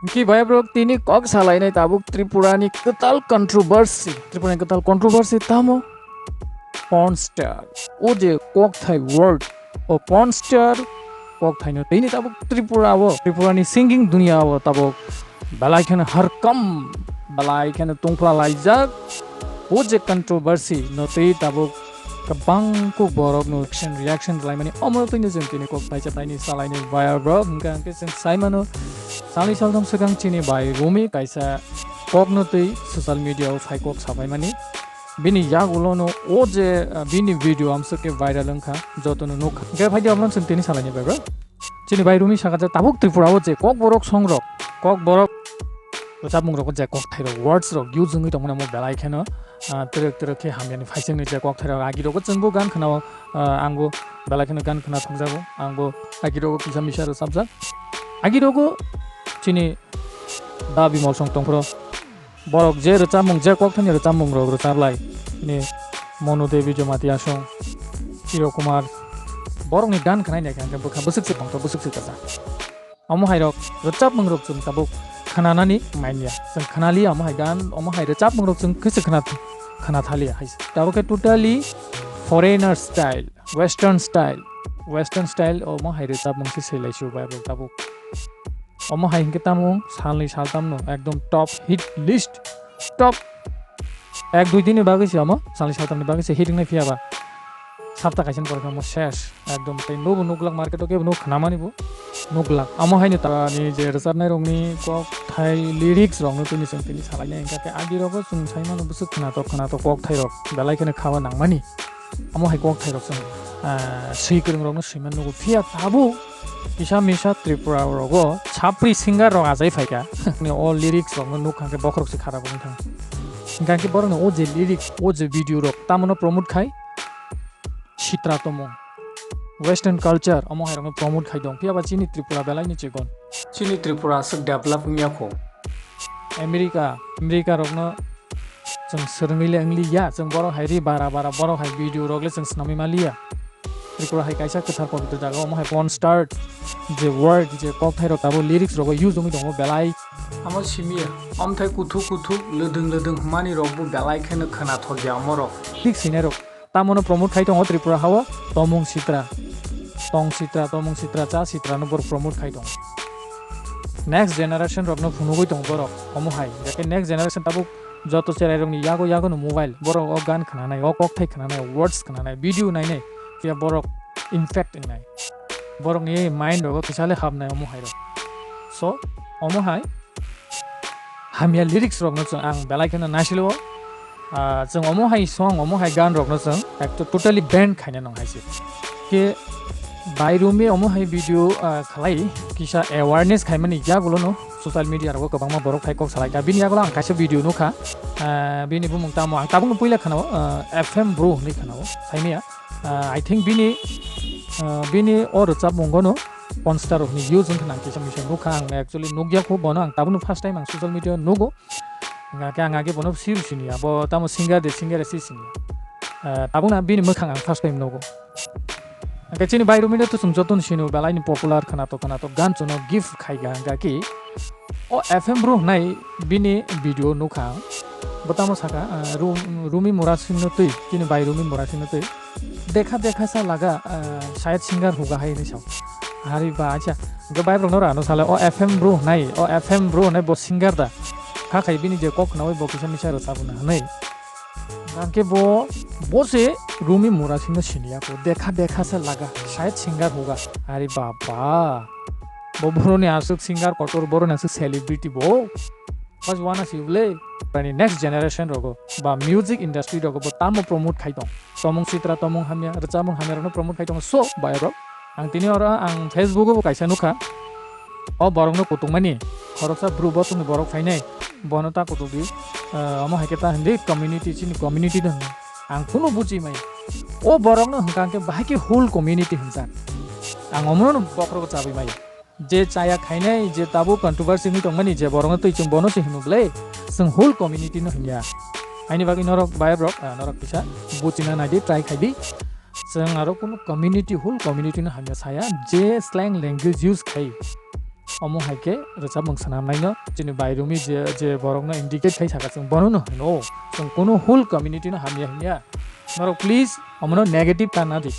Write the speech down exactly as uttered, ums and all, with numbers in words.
Hwnkhe bhai bro, tini kok salainai tabuk Tripura ni kwtal controversy. Tripura ni kwtal controversy tamo? Porn star. O je kokthai word, o porn star kokthai no tini tabuk Tripura o, Tripura ni singing dunia o tabuk belai kheno harkam, belai kheno tungphla laijak. O je controversy no twi tabuk kwbang kuk borok no action reaction laimani, omo twi no chwng tini kok thaisa thaini salaini viral bro. Hwnkhe hwnkhe chwng sai mano, salni saltham swkang chini bai Rumi kaisa kok no twi social media o phai kok sabaimani. Bini yagulo no o je, ah, bini video amswk khe viral wngkha, joto no nukha. Hwnkhe phaidi omo no chwng tini salaini bai bro. Chini bai Rumi saka je tabuk Tripura o je kokborok songrok, kokborok rwchapmung rogo je kokthairok, words rok use wngwi tongmani omo belai kheno, ah, twrwk twrwk khe hamyani phaisingni je kokthairok. Agirogo chwngbo gan khwnao, ah, angbo belai kheno gan khwna thokjago, angbo agirogo kisa misa rwchapjak. Agirogo chini Da Bimol song tongphuru. Borok je rwchapmung, je kokthaini rwchapmung rok rwchaplai, ni Monu Devi Jamatia song, Chirokumar, borokni gan khwnai naikha hwnkhe bwkha bwswk se tongthok, bwswk se kwchang. Omo hai rok rwchapmung rok chwng tabuk khwnanani manya, chwng khwnaliya omo hai gan, omo hai rwchapmung rok chwng khe se khwna, khwna thaliya hai se. Tabuk khe totally foreigner style, western style, western style omo hai rwchapmung se swilai sio bai bo tabuk. Omo hai hwnkhe tamo salni saltamno ekdom top hit list, top ek dui dinni bagwi se omo salni saltamni bagwi se hit wngnai, phiya ba sapta kaisani pore khe omo ses ekdom. Tei nobo nuglak market o kebo nuk khnamani bo nuglak. Omo haino ta ni je rwchapnai rokni kokthai lyrics rokno tini chwng tini salainai hwnkha khe agi rogo chwng sai mano bwswk khwnathok khwnathok kokthai rok belai kheno khaba nangmani. Omo hai kokthai rok chwng, ah, swi kwrwng rokno swiman nugo, phiya tabuk kisa misa Tripura rogo chapri singer rok achai phaikha. Ni o lyrics rok no nuk kha khe bokhorok se khara boni thang. Hingkha khe borok ni o je lyrics, o je video rok tamo no promote khai sitra tomung, western culture omo hai rok no promote khai dong. Phiya ba chini Tripura belai ni chikon. Chini Tripura aswk develop wngya kho. America, America rok no chwng swrwngwi le wng li ya, chwng borok hai ri bara bara borok hai video rok le chwng swnamwi ma li ya. Tripura hai kaisa kwthar pobitro jaga, omo hai porn star je word, je kokthai rok tabuk lyrics rogo use wngwi tongo belai. Amo simi ya, omthai kuthuk kuthuk, lwdwng lwdwng hwnmani rok bo belai kheno khwnathok ya omo rok. Lyrics swinai rok tamo no promote khai tongo Tripura hao, tomung sitra, tong sitra, tomung sitra, cha sitra no borok promote khai tongo. Next generation rok no phunugwi tongo borok omo hai, je khe next generation tabuk joto cherai rok ni yago yago no mobile, borok o gan khwnanai, o kokthai khwnanai, words khwnanai, video nainai, phiya borok infect wngnai, borok ni mind rogo kisa le habnai omo hai rok. So omo hai hamya lyrics rok no chwng ang belai kheno naisilo. Ah, chwng omo hai song, omo hai gan rok no chwng ekto totally ban khaina nang hai se. Khe bai Rumi omo hai video, ah, khlai kisa awareness khaimani yagulo no social media rogo kwbangma borok phai kok salai kha. Bini yagulo ang kaisa video nukha. Ah, bini bumung tamo ang tabukno puila khwnao, ah, F M Bro hinwi khwnao. Saimaya, ah, I think bini, ah, bini o rwchapmung no porn star rokni use wngkha nang kisa misa nukha ang actually nukya kho bono ang tabukno first time ang social media nugo. Hingkha khe ang age bono sir siniya, bo tamo singer de singer si siniya. Eh, tabukna bini mwkhang ang first time nugo. Hingkhe chini bai Rumi no to chwng jotono sino belai ni popular khwnatok khwnatok gan chwngno gift khai ga hingkha khe o F M Bro hwnai bini video nukha ang. Bo tamo saka, eh, Ru-, Rumi Murasing no twi, chini bai Rumi Murasing no twi. Dekha dekha sa laga, eh, shayad singer hoga hai hinwi sao. Hari ba, acha, hingkhe bai Rumi no rano sale o F M Bro hwnai, o F M Bro hwnai bo singer da. Kha khai bini je kok khnaui bo kisa misa rwchapna hwnwi. Hingkhe bo, bo se Rumi Murasing no siniya ko. Dekha dekha sa laga, shayad singer hoga. Hari baba. Bo boroni aswk singer kotor, boroni aswk celebrity bo. Pas wana si ble. Ani next generation rogo ba music industry rogo bo tamo promote khai tong. Tomung sitra, tomung hamya, rwchapmung hamya rokno promote khai tong. So, bai rok. Ang tini oro ang Facebook o bo kaisa nukha. O borokno kutukmani, khoroksa bru bo tongni borok phainai, bono ta kutuk di, ah, omo hai khe ta hindi community, chini community no hwnwi. Ang kunu buji maya. O borokno hwnkha hwnkhe bahai khe whole community hwnjak. Ang omono bokhorogo chabwi maya. Je chaya khainai, je tabuk controversy wngwi tongmani, je borokno twi chwng bono se hwnwi bwle, chwng whole community no hwnya. Aini bagwi norok bai rok, ah, norok kisa buchina naidi, try khaidi. Chwng aro kunu community, whole community no hamya saya, je slang language use khai. Omo hai khe rwchapmung swnamnaino chini bai Rumi je, je borokno indicate khai saka, chwng bono no hino. Chwng kunu whole community no hamya himya. Norok please omono negative ta na di.